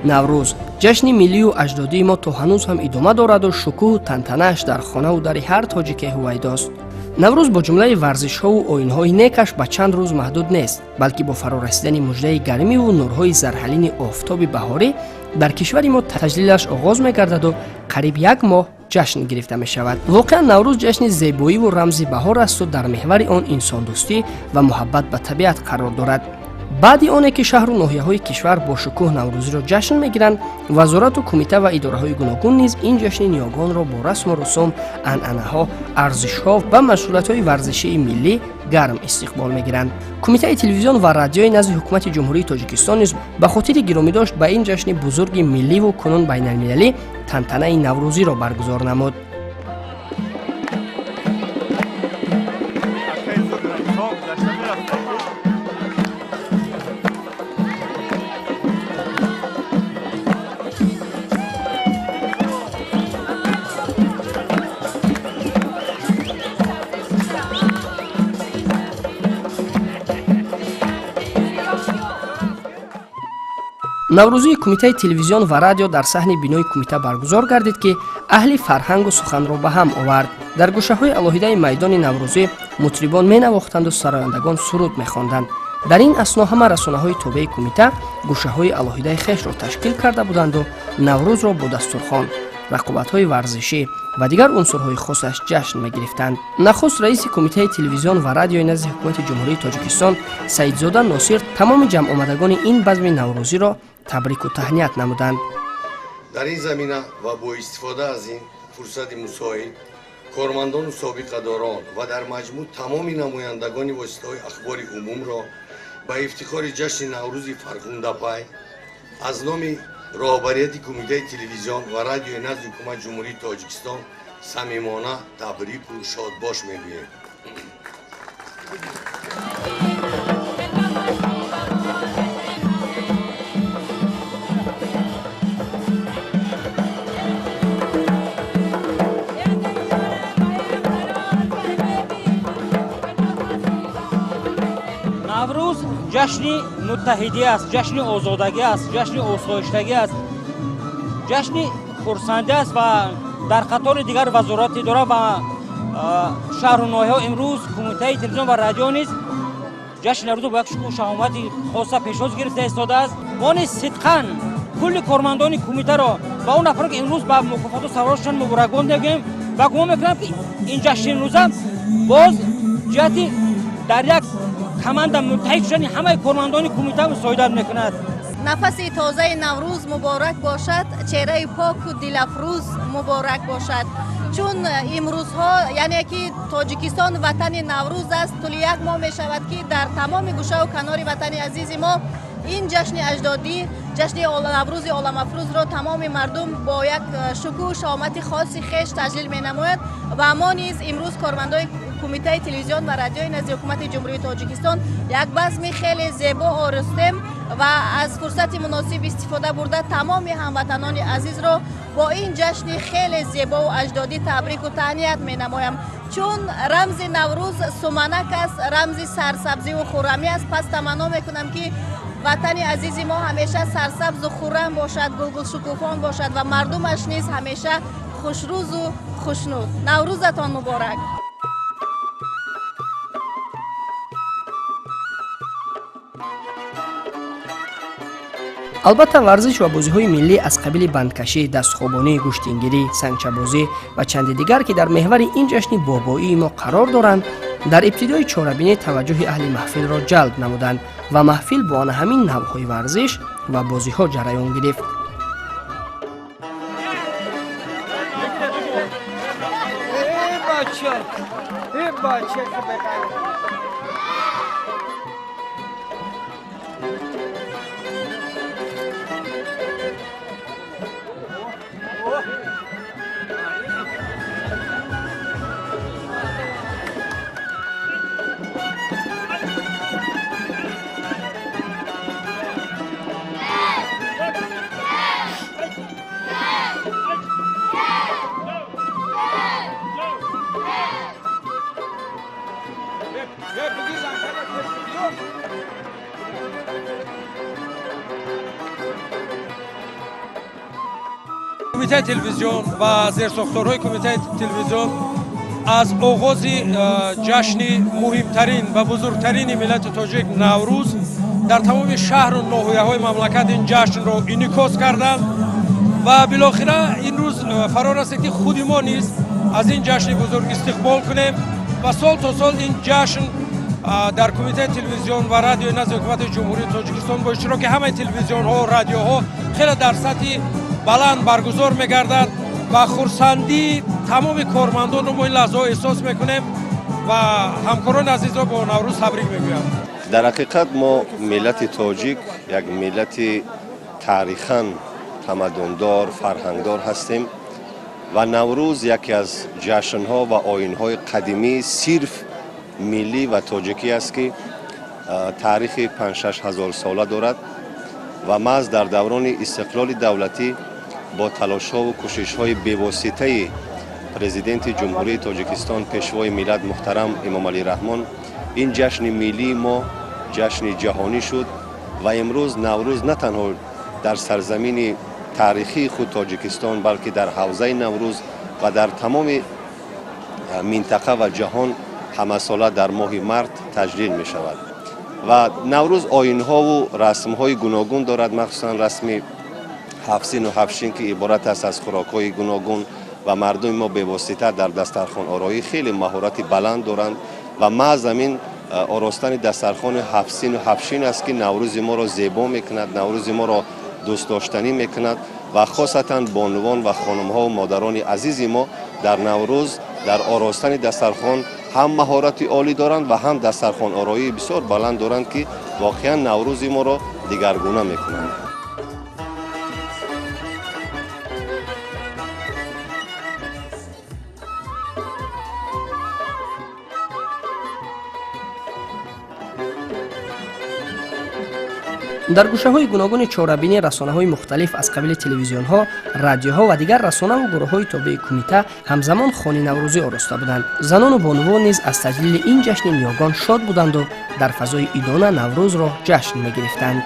Наврӯз ҷашни миллию аҷдодии мо то ҳанӯз ҳам идома дораду шукӯҳу тантанааш дар хонаву дари ҳар тоҷике ҳувайдост. Наврӯз бо ҷумлаи варзишҳову оинҳои некаш ба чанд рӯз маҳдуд нест, балки бо фарорасидани муждаи гармиву нурҳои зарҳалини офтоби баҳорӣ дар кишвари мо таҷлилаш оғоз мегардаду қариб як моҳ ҷашн гирифта мешавад. Воқеан, Наврӯз ҷашни зебоиву рамзи баҳор асту дар меҳвари он инсондӯстӣ ва муҳаббат ба табиат қарор дорад. Баъди оне ки шаҳру ноҳияҳои кишвар бо шукӯҳ наврӯзиро ҷашн мегиранд, вазорату кумита ва идораҳои гуногун низ ин ҷашни ниёгонро бо расму русум, анъанаҳо, арзишҳо ва машғулиятҳои варзишии миллӣ гарм истиқбол мегиранд. Кумитаи телевизион ва радиои назди Ҳукумати Ҷумҳурии Тоҷикистон низ ба хотири гиромӣ дошт ба ин ҷашни бузурги милливу кунун байналмилалӣ тантанаи наврӯзиро баргузор намуд. Наврӯзии Кумитаи телевизион ва радио дар саҳни бинои кумита баргузор гардид, ки аҳли фарҳангу суханро ба ҳам овард. Дар гӯшаҳои алоҳидаи майдони наврӯзӣ мутрибон менавохтанду сарояндагон суруд мехонданд. Дар ин асно ҳама расонаҳои тобеи кумита гӯшаҳои алоҳидаи хешро ташкил карда буданду наврӯзро бо дастурхон, рақобатҳои варзишӣ ва дигар унсурҳои хосаш ҷашн мегирифтанд. Нахуст раиси Кумитаи телевизион ва радиои назди Ҳукумати Ҷумҳурии Тоҷикистон Саидзода Носир тамоми ҷамъомадагони ин базми наврӯзиро табрику таҳният намуданд. Дар ин замина ва бо истифода аз ин фурсати мусоид кормандону собиқадорон ва дар маҷмӯъ тамоми намояндагони воситаҳои ахбори умумро ба ифтихори ҷашни Наврӯзи фархундапай аз номи роҳбарияти Кумитаи телевизион ва радиои назди Ҳукумати Ҷумҳурии Тоҷикистон самимона табрику шодбош мегӯем. Наврӯз ҷашни муттаҳидӣ аст, ҷашни озодагӣ аст, ҷашни осоиштагӣ аст, ҷашни хурсандӣ аст ва дар қатори дигар вазорати идора ва шаҳру ноҳияҳо имрӯз Кумитаи телевизион ва радио низ ҷашни наврӯзро бо як шукӯҳу шаҳомати хоса пешвоз гирифта истодааст. Мо низ сидқан кулли кормандони кумитаро ва он нафаро, ки имрӯз ба мукофоту сарфароз муборакбод мегӯем ва гумон мекунам, ки ин ҷашни имрӯза боз ҷиҳати дар як команда муттаҳид шудани ҳамаи кормандони кумита мусоидат мекунад. Нафаси тозаи Наврӯз муборак бошад, чеҳраи поку дилафрӯз муборак бошад. Чун имрӯзҳо, яъне ки Тоҷикистон ватани Наврӯз аст, тӯли як моҳ мешавад, ки дар тамоми гӯшаву канори ватани азизи мо ин ҷашни аҷдодӣ, ҷашни Наврӯзи оламафрӯзро тамоми мардум бо як шукӯҳу шаҳомати хоси хеш таҷлил менамояд. Ва мо низ имрӯз, кормандои Кумитаи телевизион ва радиои назди Ҳукумати Ҷумҳурии Тоҷикистон, як базми хеле зебо оростем ва аз фурсати муносиб истифода бурда тамоми ҳамватанони азизро бо ин ҷашни хеле зебову аҷдодӣ табрику таҳният менамоям. Чун рамзи Наврӯз суманак аст, рамзи сарсабзиву хуррамӣ аст, пас таманно мекунам, ки ватани азизи мо ҳамеша сарсабзу хуррам бошад, гулгулшукуфон бошад ва мардумаш низ ҳамеша хушрӯзу хушнуд. Наврӯзатон муборак! Албатта, варзиш ва бозиҳои миллӣ аз қабили бандкашӣ, дастхобонӣ, гӯштингирӣ, сангчабозӣ ва чанди дигар, ки дар меҳвари ин ҷашни бобоии мо қарор доранд, дар ибтидои чорабинӣ таваҷҷӯҳи аҳли маҳфилро ҷалб намуданд ва маҳфил бо ана ҳамин навъҳои варзиш ва бозиҳо ҷараён гирифт. Кумитаи телевизион ва зерсохторҳои кумитаи телевизион аз оғози ҷашни муҳимтарин ва бузургтарини миллати тоҷик Наврӯз дар тамоми шаҳру ноҳияҳои мамлакат ин ҷашнро инъикос карданд ва билохира ин рӯз фаро расид, ки худи мо низ аз ин ҷашни бузург истиқбол кунем. Ва сол то сол ин ҷашн дар Кумитаи телевизион ва радиои назди Ҳукумати Ҷумҳурии Тоҷикистон бо иштироки ҳамаи телевизионҳо, радиоҳо хеле дар сатҳи баланд баргузор мегардад ва хурсандии тамоми кормандонро мо ин лаҳзаҳо эҳсос мекунем ва ҳамкорони азизро бо Наврӯз табрик мегӯям. Дар ҳақиқат, мо миллати тоҷик як миллати таърихан тамаддундор, фарҳангдор ҳастем ва Наврӯз яке аз ҷашнҳо ва оинҳои қадимии сирф миллӣ ва тоҷикӣ аст, ки таърихи 5-6 ҳазор сола дорад. Ва маҳз дар даврони истиқлоли давлатӣ бо талошҳову кӯшишҳои бевоситаи Президенти Ҷумҳурии Тоҷикистон, Пешвои миллат муҳтарам Эмомалӣ Раҳмон ин ҷашни миллии мо ҷашни ҷаҳонӣ шуд. Ва имрӯз Наврӯз на танҳо дар сарзамини таърихии худ Тоҷикистон, балки дар ҳавзаи Наврӯз ва дар тамоми минтақа ва ҷаҳон ҳамасола дар моҳи март таҷлил мешавад. Ва Наврӯз оинҳову расмҳои гуногун дорад, махсусан расми ҳафтсину ҳафтшин, ки иборат аст аз хӯрокҳои гуногун ва мардуми мо бевосита дар дастархонороӣ хеле маҳорати баланд доранд. Ва маҳз ҳамин оростани дастархони ҳафтсину ҳафтшин аст, ки Наврӯзи моро зебо мекунад, Наврӯзи моро дӯстдоштанӣ мекунад. Ва хосатан бонувон ва хонумҳову модарони азизи мо дар Наврӯз дар оростани дастархон ҳам маҳорати олӣ доранд ва ҳам дастархонороии бисёр баланд доранд, ки воқеан Наврӯзи моро дигаргуна мекунанд. Дар гӯшаҳои гуногуни чорабинӣ расонаҳои мухталиф аз қабили телевизионҳо, радиоҳо ва дигар расонаву гурӯҳҳои тобеи кумита ҳамзамон хони наврӯзӣ ороста буданд. Занону бонувон низ аз таҷлили ин ҷашни ниёгон шод буданду дар фазои идона Наврӯзро ҷашн мегирифтанд.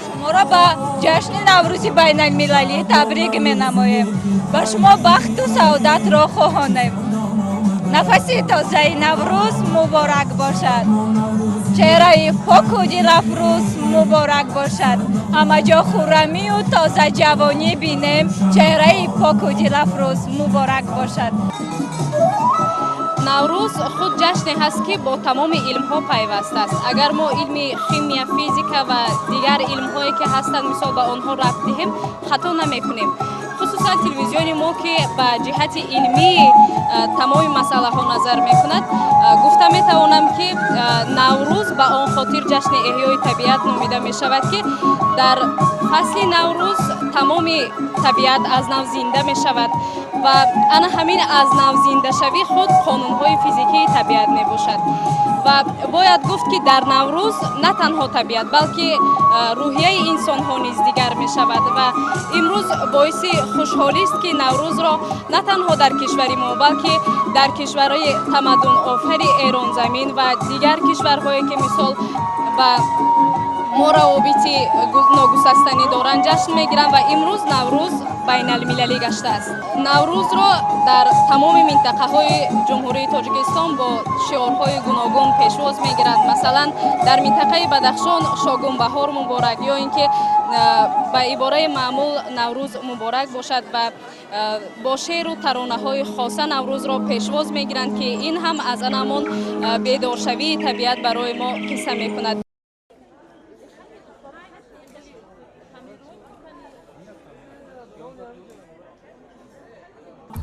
Шуморо ба ҷашни Наврӯзи байналмилалӣ табрик менамоем, ба шумо бахту саодатро хоҳонем. Нафаси тозаи Наврӯз муборак бошад, чеҳраи поку дилафрӯз муборак бошад. Ҳамаҷо хуррамию тозаҷавонӣ бинем, чеҳраи поку дилафрӯз муборак бошад. Наврӯз худ ҷашне ҳаст, ки бо тамоми илмҳо пайваст аст. Агар мо илми химия, физика ва дигар илмҳое ки ҳастанд, мисол, ба онҳо рабт диҳем, хато намекунем. Хусусан телевизиони мо, ки ба ҷиҳати илмии тамоми масъалаҳо назар мекунад, гуфта метавонам, ки Наврӯз ба он хотир ҷашни эҳёи табиат номида мешавад, ки дар фасли Наврӯз тамоми табиат аз нав зинда мешавад ва ана ҳамин аз нав зиндашавӣ худ қонунҳои физикии табиат мебошад. Ва бояд гуфт, ки дар Наврӯз на танҳо табиат, балки рӯҳияи инсонҳо низ дигар мешавад. Ва имрӯз боиси хушҳолист, ки Наврӯзро на танҳо дар кишвари мо, балки дар кишварҳои тамаддунофари Эронзамин ва дигар кишварҳое, ки мисол ба мо равобити ногусастанӣ доранд, ҷашн мегиранд ва имрӯз Наврӯз байналмилалӣ гаштааст. Наврӯзро дар тамоми минтақаҳои Ҷумҳурии Тоҷикистон бо шиорҳои гуногун пешвоз мегиранд. Масалан, дар минтақаи Бадахшон «Шогунбаҳор муборак» ё ин ки ба ибораи маъмул «Наврӯз муборак бошад» ва бо шеъру таронаҳои хоса Наврӯзро пешвоз мегиранд, ки ин ҳам аз ана ҳамон бедоршавии табиат барои мо қисса мекунад.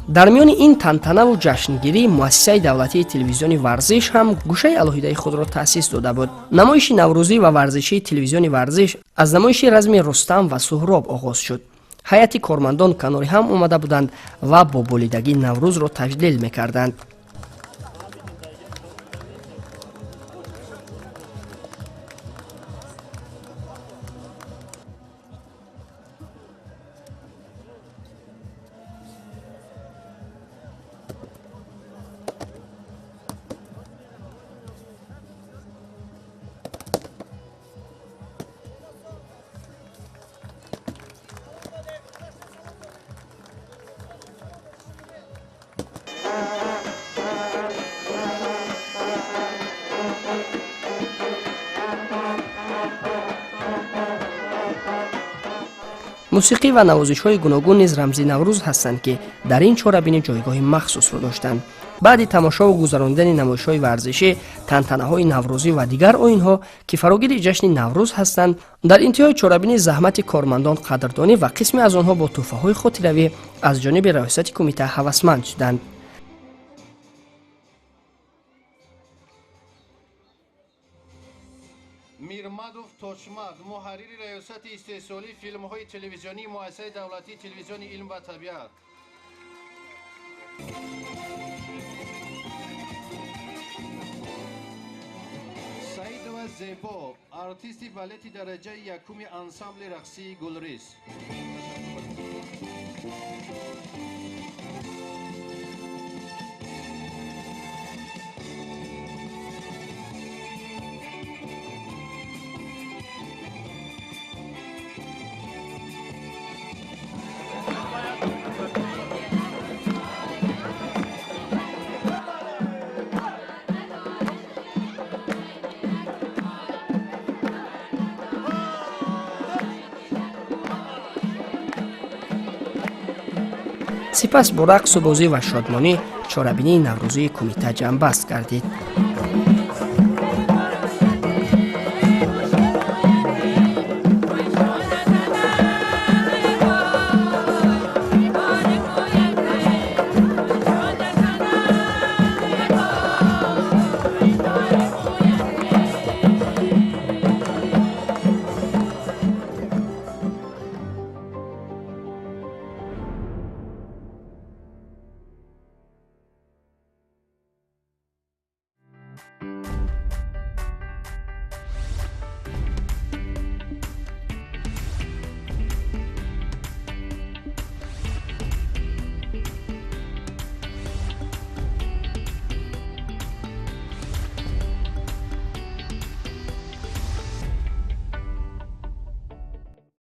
Дар миёни ин тантанаву ҷашнгирӣ муассисаи давлатии телевизиони варзиш ҳам гӯшаи алоҳидаи худро таъсис дода буд. Намоиши наврӯзӣ ва варзишии телевизиони варзиш аз намоиши разми Рустам ва Суҳроб оғоз шуд. Ҳайати кормандон канори ҳам омада буданд ва бо болидагӣ Наврӯзро таҷлил мекарданд. Мусиқӣ ва навозишҳои гуногун низ рамзи Наврӯз ҳастанд, ки дар ин чорабинӣ ҷойгоҳи махсусро доштанд. Баъди тамошову гузаронидани намоишҳои варзишӣ, тантанаҳои наврӯзӣ ва дигар оинҳо, ки фарогири ҷашни Наврӯз ҳастанд, дар интиҳои чорабинӣ заҳмати кормандон қадрдонӣ ва қисме аз онҳо бо тӯҳфаҳои хотиравӣ аз ҷониби раёсати кумита ҳавасманд шуданд. Мирмадов Тошмад, муҳаррири раёсати истеҳсолии филмҳои телевизионии муассисаи давлатии телевизиони илм ва табиат. Саидова Зебо, артисти балети дараҷаи якуми ансамбли рақсии Гулрис. Сипас бо рақсу бозӣ ва шодмонӣ чорабинии наврӯзии кумита ҷамъбаст гардид.